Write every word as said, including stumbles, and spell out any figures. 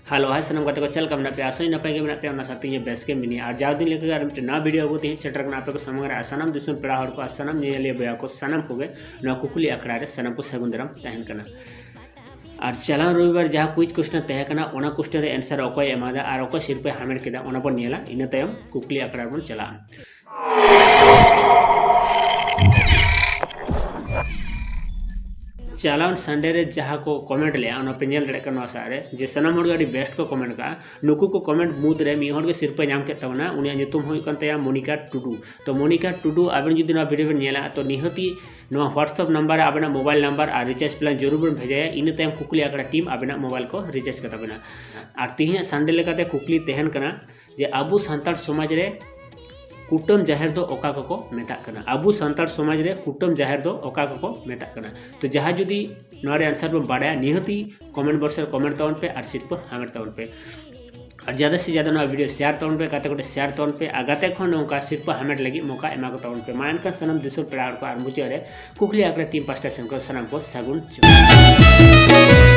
Hello, ᱦᱟᱭ ᱥᱟᱱᱟᱢ ᱜᱟᱛᱮ ᱠᱚ, ᱪᱮᱫ ᱞᱮᱠᱟ ᱢᱮᱱᱟᱜ ᱯᱮᱭᱟ? ᱟᱥᱟᱧ ᱱᱟᱯᱟᱭ ᱜᱮ ᱢᱮᱱᱟᱜ ᱯᱮᱭᱟ, ᱚᱱᱟ ᱥᱟᱶᱛᱮ ᱤᱧ ᱦᱚᱸ ᱵᱮᱥ ᱜᱮ ᱢᱤᱱᱟᱹᱧᱟ᱾ ᱟᱨ ᱡᱟᱣ ᱫᱤᱱ ᱞᱮᱠᱟ ᱜᱮ ᱟᱨ ᱢᱤᱫᱴᱮᱱ ᱱᱟᱣᱟ ᱵᱷᱤᱰᱤᱭᱳ ᱟᱹᱜᱩ ᱛᱮ ᱦᱮᱡ ᱥᱮᱴᱮᱨ ᱠᱟᱱᱟ ᱟᱯᱮ ᱠᱚ ᱥᱟᱢᱟᱝ ᱨᱮ᱾ ᱟᱨ ᱥᱟᱱᱟᱢ ᱫᱤᱥᱚᱢ ᱯᱮᱲᱟ ᱦᱚᱲ ᱠᱚ ᱟᱨ ᱥᱟᱱᱟᱢ ᱧᱮᱧᱮᱞᱤᱭᱟᱹ ᱵᱚᱭᱦᱟ ᱠᱚ ᱥᱟᱱᱟᱢ ᱠᱚᱜᱮ ᱱᱚᱣᱟ ᱠᱩᱠᱞᱤ ᱟᱠᱷᱲᱟ ᱨᱮ ᱥᱟᱱᱟᱢ ᱠᱚ ᱥᱟᱹᱜᱩᱱ ᱫᱟᱨᱟᱢ ᱛᱟᱦᱮᱱ ᱠᱟᱱᱟ᱾ ᱟᱨ ᱪᱟᱞᱟᱣ ᱨᱚᱵᱤᱵᱟᱨ ᱡᱟᱦᱟᱸ ᱠᱩᱭᱤᱡ ᱠᱚᱥᱪᱮᱱ ᱛᱟᱦᱮᱸ ᱠᱟᱱᱟ, ᱚᱱᱟ ᱠᱚᱥᱪᱮᱱ ᱨᱮ ᱮᱱᱥᱟᱨ ᱚᱠᱚᱭ ᱮᱢᱟᱫᱟ ᱟᱨ ᱚᱠᱚᱭ ᱥᱤᱨᱯᱟᱹᱭ ᱦᱟᱢᱮᱴ ᱠᱮᱫᱟ, ᱚᱱᱟ ᱵᱚᱱ ᱧᱮᱞᱟ᱾ ᱤᱱᱟᱹ ᱛᱟᱭᱚᱢ ᱠᱩᱠᱞᱤ ᱟᱠᱷᱲᱟ ᱨᱮᱵᱚᱱ ᱪᱟᱞᱟᱜᱼᱟ᱾ ᱪᱟᱞᱟᱣᱮᱱ ᱥᱟᱱᱰᱮ ᱨᱮ ᱡᱟᱦᱟᱸ ᱠᱚ ᱠᱚᱢᱮᱱᱴ ᱞᱮᱜᱼᱟ, ᱚᱱᱟ ᱯᱮ ᱧᱮᱞ ᱫᱟᱲᱮᱭᱟᱜ ᱠᱟᱱᱟ ᱱᱚᱣᱟ ᱥᱟᱦᱟ ᱨᱮ, ᱡᱮ ᱥᱟᱱᱟᱢ ᱦᱚᱲ ᱜᱮ ᱟᱹᱰᱤ ᱵᱮᱥᱴ ᱠᱚ ᱠᱚᱢᱮᱱᱴ ᱠᱟᱜᱼᱟ᱾ ᱱᱩᱠᱩ ᱠᱚ ᱠᱚᱢᱮᱱᱴ ᱢᱩᱫᱽ ᱨᱮ ᱢᱤᱫ ᱦᱚᱲ ᱜᱮ ᱥᱤᱨᱯᱟᱹ ᱧᱟᱢ ᱠᱮᱫ ᱛᱟᱵᱚᱱᱟ, ᱩᱱᱤᱭᱟᱜ ᱧᱩᱛᱩᱢ ᱦᱩᱭᱩᱜ ᱠᱟᱱ ᱛᱟᱭᱟ ᱢᱚᱱᱤᱠᱟ ᱴᱩᱰᱩ᱾ ᱛᱚ ᱢᱚᱱᱤᱠᱟ ᱴᱩᱰᱩ, ᱟᱵᱮᱱ ᱡᱩᱫᱤ ᱱᱚᱣᱟ ᱵᱷᱤᱰᱤᱭᱳ ᱵᱮᱱ ᱧᱮᱞᱟ, ᱛᱚ ᱱᱤᱦᱟᱹᱛᱤ ᱱᱚᱣᱟ WhatsApp ᱱᱟᱢᱵᱟᱨ ᱨᱮ ᱟᱵᱮᱱᱟᱜ ᱢᱳᱵᱟᱭᱤᱞ ᱱᱟᱢᱵᱟᱨ ᱟᱨ ᱨᱤᱪᱟᱨᱡᱽ ᱯᱞᱟᱱ ᱡᱚᱨᱩᱨ ᱵᱮᱱ ᱵᱷᱮᱡᱟᱭᱟ᱾ ᱤᱱᱟᱹ ᱛᱟᱭᱚᱢ ᱠᱩᱠᱞᱤ ᱟᱠᱷᱲᱟ ᱴᱤᱢ ᱟᱵᱮᱱᱟᱜ ᱢᱳᱵᱟᱭᱤᱞ ᱠᱚ ᱨᱤᱪᱟᱨᱡᱽ ᱠᱟᱛᱟ ᱵᱮᱱᱟ᱾ ᱟᱨ ᱛᱮᱦᱮᱧᱟᱜ ᱥᱟᱱᱰᱮ ᱞᱮᱠᱟᱛᱮ ᱠᱩᱠᱞᱤ ᱛᱟᱦᱮᱱ ᱠᱟᱱᱟ ᱡᱮ ᱟᱵᱚ ᱥᱟᱱᱛᱟᱲ ᱥᱚᱢᱟᱡᱽ ᱨᱮ ᱠᱩᱴᱟᱹᱢ ᱡᱟᱦᱮᱨ ᱫᱚ ᱚᱠᱟ ᱠᱚᱠᱚ ᱢᱮᱛᱟᱜ ᱠᱟᱱᱟ? ᱟᱵᱚ ᱥᱟᱱᱛᱟᱲ ᱥᱚᱢᱟᱡᱽ ᱨᱮ ᱠᱩᱴᱟᱹᱢ ᱡᱟᱦᱮᱨ ᱫᱚ ᱚᱠᱟ ᱠᱚᱠᱚ ᱢᱮᱛᱟᱜ ᱠᱟᱱᱟ? ᱛᱚ ᱡᱟᱦᱟᱸᱭ ᱡᱩᱫᱤ ᱱᱚᱣᱟ ᱨᱮ ᱟᱱᱥᱟᱨ ᱵᱚᱱ ᱵᱟᱲᱟᱭᱟ, ᱱᱤᱦᱟᱹᱛᱤ ᱠᱚᱢᱮᱱᱴ ᱵᱚᱠᱥ ᱨᱮ ᱠᱚᱢᱮᱱᱴ ᱛᱟᱵᱚᱱ ᱯᱮ ᱟᱨ ᱥᱤᱨᱯᱟᱹ ᱦᱟᱢᱮᱴ ᱛᱟᱵᱚᱱ ᱯᱮ᱾ ᱟᱨ ᱡᱟᱫᱟ ᱥᱮ ᱡᱟᱫᱟ ᱱᱚᱣᱟ ᱵᱷᱤᱰᱤᱭᱳ ᱥᱮᱭᱟᱨ ᱛᱟᱵᱚᱱ ᱯᱮ, ᱜᱟᱛᱮ ᱠᱚᱴᱷᱮᱱ ᱥᱮᱭᱟᱨ ᱛᱟᱵᱚᱱ ᱯᱮ, ᱟᱨ ᱜᱟᱛᱮ ᱠᱷᱚᱱ ᱱᱚᱝᱠᱟ ᱥᱤᱨᱯᱟᱹ ᱦᱟᱢᱮᱴ ᱞᱟᱹᱜᱤᱫ ᱢᱚᱠᱟ ᱮᱢᱟ ᱠᱚ ᱛᱟᱵᱚᱱ ᱯᱮ᱾ ᱢᱟ ᱮᱱᱠᱷᱟᱱ ᱥᱟᱱᱟᱢ ᱫᱤᱥᱚᱢ ᱯᱮᱲᱟ ᱦᱚᱲ ᱠᱚ ᱟᱨ ᱢᱩᱪᱟᱹᱫ ᱨᱮ ᱠᱩᱠᱞᱤ ᱟᱠᱷᱲᱟ ᱴᱤᱢ ᱯᱟᱥᱴᱟ ᱥᱮᱱ ᱠᱷᱚᱱ ᱥᱟᱱᱟᱢ ᱠᱚ ᱥᱟᱹᱜᱩᱱ ᱡᱚᱦᱟᱨ᱾